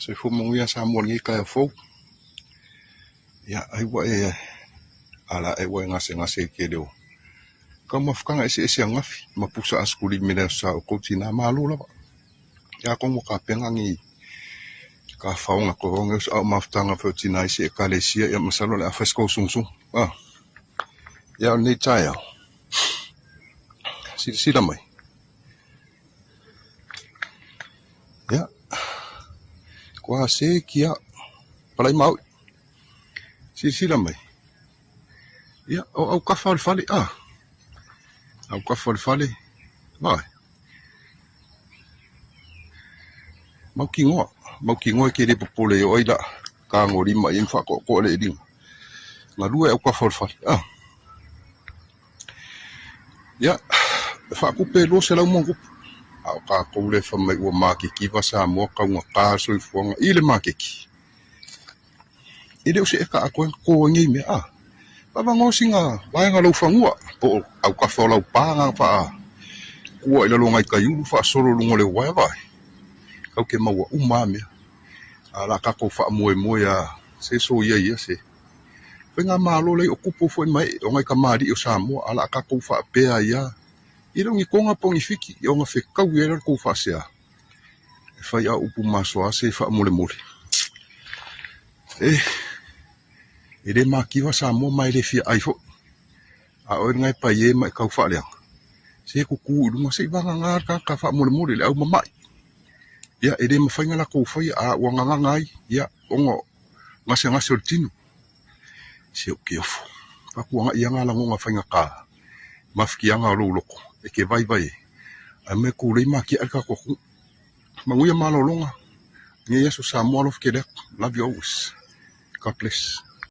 Soifua manuia Samoa i lenei taeao fou. Ia, ai ua e ala ae ua e gasegase i le tele o taumafataga eseese ananafi ma pusa asekulimi i le aso sa outou tina malo lava. Ia atonu ua tapena ni tafaoga a o mafutaga foi o tina i isi ekalesia, ia masalo o le a fai se tou sugasuga. Ia o lenei taeao, silasila mai. Ia, kua se kia palai maui. Silasila mai. Ia, o aukafa o le fale, ah. Aukafa o le fale, vai. Mautinoa, mautinoa e te le popole i o ai la tagolima i ai ma faatoatoa le eliga. Galue aukafa o le fale, ah. Ia, e faatupe 200 ma ona tupu, a o tatou lea e fai mai ua maketiva Samoa taugata le soifuaga i le maketi. E le o se eka atoa e toto ai nei mea, a. Avanoa sina vaega o lau fanua po o autafa o lau pa na faatua i lalo o nai taiulu faasolo i luga o le uaea vaai, tatou te maua uma lava mea. Ae o le a tatou faamoemoe lava se soia ia se Faigamalo lea o tupu foi ma ee o nai tamalii o Samoa a o le a tatou faapea ai lava, e le o ni Toga po o ni Fiti e ona fetaui ai la le tou faasea e fai a o upu masoa se faamolemole. E, e le mativa Samoa ma e le fia ai foi. A o oe lena e paie ma e tau faaleaga, se tutu i luga se i vagana le tagata faamolemole i le au mama'i. Ia, e le mafai ona latou faia, a ua gagaga ai, ia, ona gasegase o le tino. Si ou te ofo. Faatuagai lava lagona faigata mafatiaga o lou loto e te vaivai ai, ae omai e tulei ma atiae le tatou atunuu. Manuia malologa lenei aso Samoa alofa tele atu. Love you always. God bless.